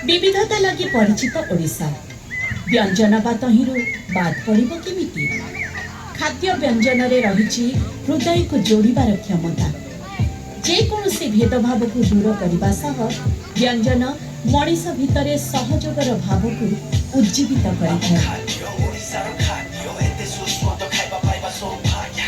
ବିବିଧତା ଲାଗି ପରିଚିତ ଓଡ଼ିଶା। ବ୍ୟଞ୍ଜନ ବା ତହିଁରୁ ବାଦ୍ ପଡ଼ିବ କେମିତି? ଖାଦ୍ୟ ବ୍ୟଞ୍ଜନରେ ରହିଛି ହୃଦୟକୁ ଯୋଡ଼ିବାର କ୍ଷମତା। ଯେକୌଣସି ଭେଦଭାବକୁ ଦୂର କରିବା ସହ ବ୍ୟଞ୍ଜନ ମଣିଷ ଭିତରେ ସହଯୋଗର ଭାବକୁ ଉଜ୍ଜୀବିତ କରିଥାଏ। ଖାଦ୍ୟ, ଓଡ଼ିଶାର ଖାଦ୍ୟ ଏତେ ସୁସ୍ୱାଦ, ଖାଇବା ପାଇବା ସୌଭାଗ୍ୟ।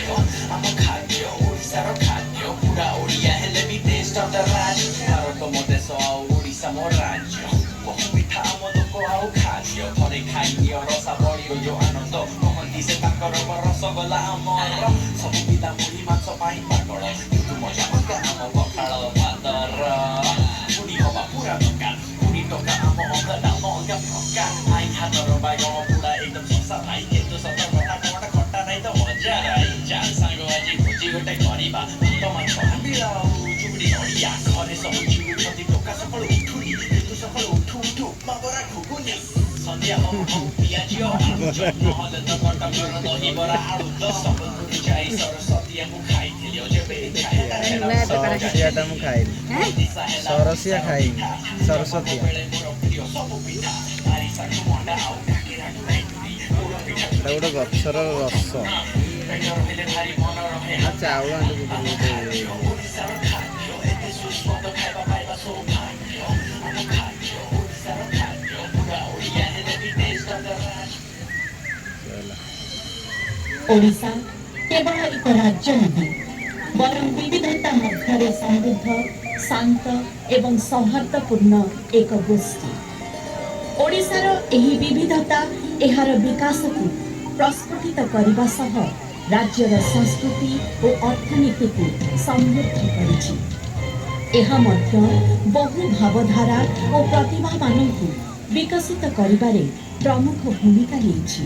ଆମ ଖାଦ୍ୟ, ଓଡ଼ିଶାର ଖାଦ୍ୟ, ପୁରା ଓଡ଼ିଆ ହେଲେ ବି ଟେଷ୍ଟ ଅଫ୍ the ରାଜ। ଭାରତ ମୋ ଦେଶ ଆଉ ଓଡ଼ିଶା ମୋ ରାଜ୍ୟ। ବହୁ ମିଠା ଆମ ଲୋକ ଆଉ ଖାଦ୍ୟ। ଥରେ ଖାଇ ନିଅ ରସାବଳିର ଯୋଉ ଆନନ୍ଦ, କହନ୍ତି ସେ ତାଙ୍କର ରସଗୋଲା ଆମର। ସବୁ ପିଲା ମୁଢ଼ି ମାଂସ ପାଇଁ ପାଗଳ, କିନ୍ତୁ ମଜା ଅଲଗା ଆମ ପଖାଳ ଭାତର। ମୁଢ଼ି ହବା ପୁରା ଦରକାର, ପୁରୀ ଟଙ୍କା ଆମ ଅଲଗା, ଡାଲମା ଅଲଗା ପ୍ରକାର। I ହାତର ବାଇଗଣ ପୁଡ଼ା ଏକଦମ ଶସ୍ତା ଭାଇ। କିନ୍ତୁ ସତ କଥା ଟମାଟୋ ଖଟା ନାହିଁ ତ ମଜା ନାହିଁ। ଚାଲ ସାଙ୍ଗ, ଆଜି ଭୋଜି ଗୋଟେ କରିବା, ଭାତ, ମାଛ, ଆମ୍ବିଳ ଆଉ ଚୁମୁଡ଼ି ନଡ଼ିଆ। ଘରେ ସବୁ ଚିଡୁଛନ୍ତି, ଟୋକା ସକାଳୁ ଉଠୁନି। କିନ୍ତୁ ସକାଳୁ ଉଠୁ ଉଠୁ ଉପମା, ବରା, ଘୁଗୁନି, ସନ୍ଧ୍ୟା ହଉ ହଉ ପିଆଜି ଆଉ ଆଳୁଚପ, ନହେଲେ ତ କଟକର ଦହିବରା ଆଳୁଦମ। ସମ୍ବଲପୁର ଯାଇ ସରସତିଆ ମୁଁ ଖାଇଥିଲି, ଆଉ ଯେବେ ଇଚ୍ଛା ହେଲା ଛେନା। ସରସିଆଟା ମୁଁ ଖାଇନି, ସରସିଆ ଖାଇନି, ସରସ୍ୱତୀଆ। ମୋର ପ୍ରିୟ ସବୁ ପିଠା, ଆରିସାଠୁ ମଣ୍ଡା ଆଉ କାକେରାଠୁ ଏଣ୍ଡୁରି, ପୋଡ଼ ପିଠା। ଏଟା ଗୋଟେ ଗଛର ରସ। ପେଟ ରହିଲେ ଭାରି ମନ ରହେ। ନା, ଚାଉଳ ଆଣ୍ଡି ଗୋଟେ। ଓଡ଼ିଶାର ଖାଦ୍ୟ ଏତେ ସୁସ୍ୱାଦ, ଖାଇବା ପାଇବା ସୌଭାଗ୍ୟ। ଆମ ଖାଦ୍ୟ, ଓଡ଼ିଶାର ଖାଦ୍ୟ, ପୁରା ଓଡ଼ିଆ ହେଲେ ବି ଟେଷ୍ଟ ଅଫ୍ the ରାଜ। ଓଡ଼ିଶା କେବଳ ଏକ ରାଜ୍ୟ ନୁହେଁ, ବରଂ ବିବିଧତା ମଧ୍ୟରେ ସମୃଦ୍ଧ, ଶାନ୍ତ ଏବଂ ସୌହାର୍ଦ୍ଦ୍ୟପୂର୍ଣ୍ଣ ଏକ ଗୋଷ୍ଠୀ। ଓଡ଼ିଶାର ଏହି ବିବିଧତା ଏହାର ବିକାଶକୁ ପ୍ରସ୍ଫୁଟିତ କରିବା ସହ ରାଜ୍ୟର ସଂସ୍କୃତି ଓ ଅର୍ଥନୀତିକୁ ସମୃଦ୍ଧ କରିଛି। ଏହା ମଧ୍ୟ ବହୁ ଭାବଧାରା ଓ ପ୍ରତିଭାମାନଙ୍କୁ ବିକଶିତ କରିବାରେ ପ୍ରମୁଖ ଭୂମିକା ନେଇଛି।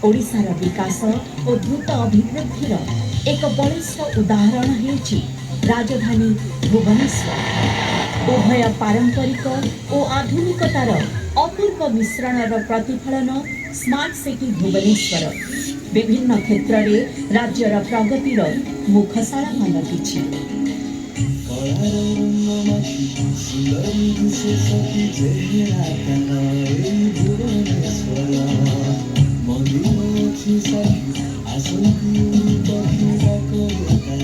ଓଡ଼ିଶାର ବିକାଶ ଓ ଦ୍ରୁତ ଅଭିବୃଦ୍ଧିର ଏକ ବଳିଷ୍ଠ ଉଦାହରଣ ହେଉଛି ରାଜଧାନୀ ଭୁବନେଶ୍ୱର। ଉଭୟ ପାରମ୍ପରିକ ଓ ଆଧୁନିକତାର ଅପୂର୍ବ ମିଶ୍ରଣର ପ୍ରତିଫଳନ ସ୍ମାର୍ଟ ସିଟି ଭୁବନେଶ୍ୱର ବିଭିନ୍ନ କ୍ଷେତ୍ରରେ ରାଜ୍ୟର ପ୍ରଗତିର ମୁଖଶାଳା ପାଲଟିଛି। କଳାର ରଙ୍ଗ ମାଖି ସୁନ୍ଦରୀ ଦିଶେ ସଖୀ, ଚେହେରା ତାର ଏଇ ଭୁବନେଶ୍ୱର। ମନ୍ଦିର ଅଛି ସାକ୍ଷୀ, ଆସନ୍ତି ଉଡ଼ି ପକ୍ଷୀ, ଡାକରେ ତାର